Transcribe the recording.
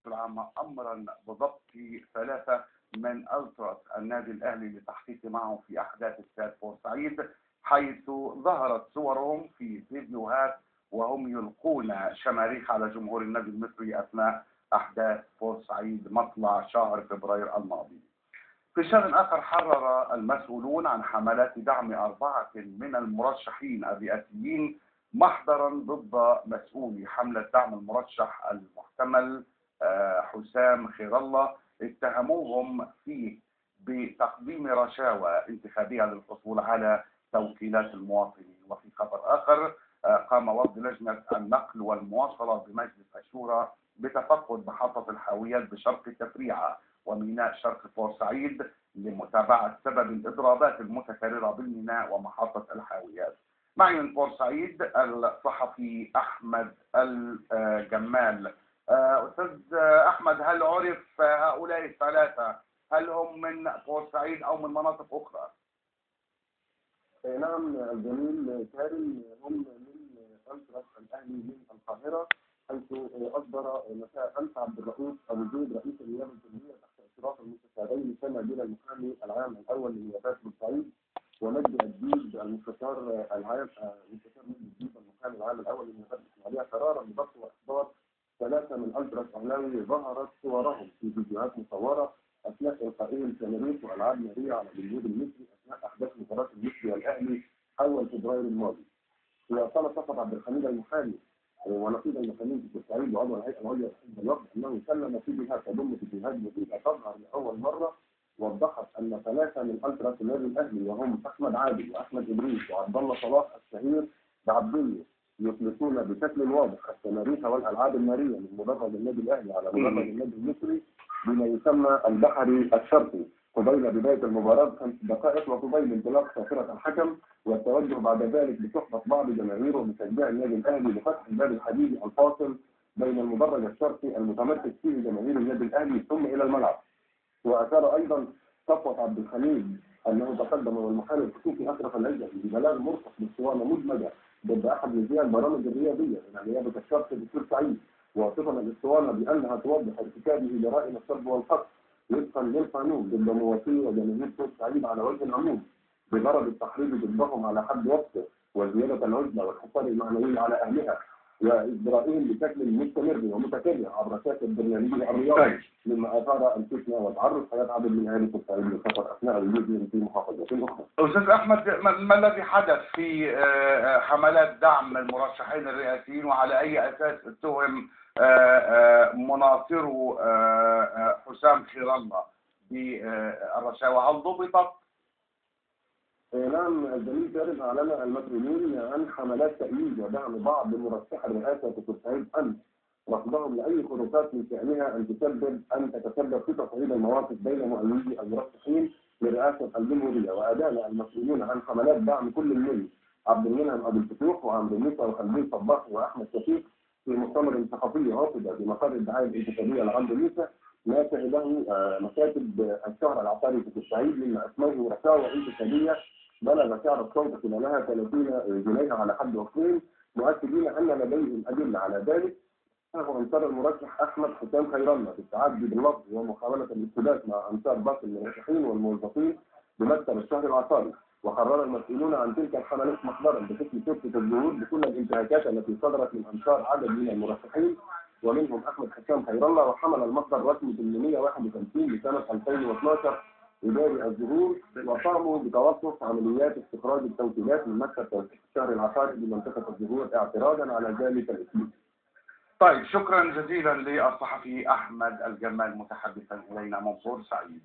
العامة أمرا بضبط 3 من ألتراس النادي الأهلي لتحقيق معهم في أحداث استاد بورسعيد، حيث ظهرت صورهم في فيديوهات وهم يلقون شماريخ على جمهور النادي المصري أثناء أحداث بورسعيد مطلع شهر فبراير الماضي. في شأن آخر، حرر المسؤولون عن حملات دعم 4 من المرشحين الرئاسيين محضرا ضد مسؤولي حملة دعم المرشح المحتمل حسام خير الله، اتهموهم فيه بتقديم رشاوى انتخابية للحصول على توكيلات المواطنين. وفي خبر آخر، قام وفد لجنة النقل والمواصلة بمجلس الشورى بتفقد محطة الحاويات بشرق التفريعة وميناء شرق بورسعيد لمتابعة سبب الإضرابات المتكررة بالميناء ومحطة الحاويات. معي من بورسعيد الصحفي أحمد الجمال. أستاذ أحمد، هل عرف هؤلاء الثلاثة هل هم من بورسعيد أو من مناطق أخرى؟ نعم الجميل كارم، هم من ألتراس الأهلي من القاهرة، حيث أصدر مساء أمس عبد الرؤوف أبو زيد رئيس النيابة الجمهورية تحت إشراف المستشارين سامي بن المحامي العام الأول لنيابات بورسعيد ومجدي الديب المستشار العام مستشار مجدي الديب المحامي العام الأول لنيابات الإسماعيلية قرارا بضبط وإحضار 3 من ألتراس أهلاوي ظهرت صورهم في فيديوهات مصورة أثناء إلقائهم شماريخ وألعاب نارية على الجمهور المصري أثناء أحداث مباراة المصري والأهلي أول فبراير الماضي. وقال صفوت عبد الحميد المحامي ونقيب المحامين في بورسعيد وعضو الهيئة العليا لحزب الوفد أنه سلم فيديوهات تضم فيديوهات جديدة تظهر لأول مرة وضحت أن 3 من ألتراس النادي الأهلي وهم أحمد عادل وأحمد إدريس وعبد الله صلاح الشهير بعبدية يطلقون بشكل واضح الشماريخ والألعاب النارية من مدرج النادي الأهلي على مدرج النادي المصري بما يسمى البحري الشرقي قبيل بداية المباراة ب5 دقائق وقبيل انطلاق صافرة الحكم، والتوجه بعد ذلك بصحبة بعض جماهيره ومشجعي النادي الأهلي لفتح الباب الحديدي الفاصل بين المدرج الشرقي المتمركز فيه جماهير النادي الأهلي ثم إلى الملعب. وأشار أيضا صفوت عبد الحميد أنه تقدم والمحامي الخصوصي أشرف العزبي ببلاغ مرفق باسطوانة مدمجة ضد أحد مذيعي البرامج الرياضية من نيابة الشرق ببورسعيد، واصفا الاسطوانة بأنها توضح ارتكابه جرائم السب والقتل وفقا للقانون ضد مواطني وجماهير بورسعيد على وجه العموم بغرض التحريض ضدهم على حد وقته وزيادة العزلة والحصار المعنوي على أهلها وإجرائهم بشكل مستمر ومتكرر عبر شاشة برنامجه الرياضي، مما أثار الفتنة وتعرض حياة عدد من أهالي بورسعيد للخطر أثناء وجودهم في محافظات أخرى. أستاذ أحمد، ما الذي حدث في حملات دعم المرشحين الرئاسيين وعلى أي أساس اتهم مناصرو حسام خير الله بالرشاوى؟ هل ضبطت؟ نعم الزميل كارم، أعلن المسؤولون عن حملات تأييد ودعم بعض مرشح الرئاسة في بورسعيد أمس رفضهم لأي خروقات من شأنها أن تتسبب في تصعيد المواقف بين مؤيدي المرشحين لرئاسة الجمهورية. وأدان المسؤولون عن حملات دعم كل من عبد المنعم أبو الفتوح وعمرو موسى وخلدون صباح وأحمد شفيق في مؤتمر صحفي عقد بمقر الدعاية الانتخابية لعمرو موسى ما شهده مكاتب الشهر العقاري في بورسعيد مما أسموه رشاوى انتخابية بلغ سعر الصوت خلالها 30 جنيه على حد وصفهم، مؤكدين أن لديهم أدلة على ذلك. أنصار المرشح أحمد حسام خير الله بالتعدي باللفظ ومحاولة الاشتباك مع أنصار باقي المرشحين والموظفين بمكتب الشهر العقاري. وقرر المسؤولون عن تلك الحملات محضرا بحكم شرطة الظهور بكل الانتهاكات التي صدرت من أنصار عدد من المرشحين ومنهم أحمد حسام خير الله. وحمل المحضر رقم 851 لسنة 2012 إداري الظهور، وقاموا بتوقف عمليات استخراج التوكيلات من مكتب توثيق الشهر العقاري بمنطقة الظهور اعتراضا على ذلك الاسلوب. طيب، شكرا جزيلا للصحفي أحمد الجمال متحدثا إلينا من بورسعيد.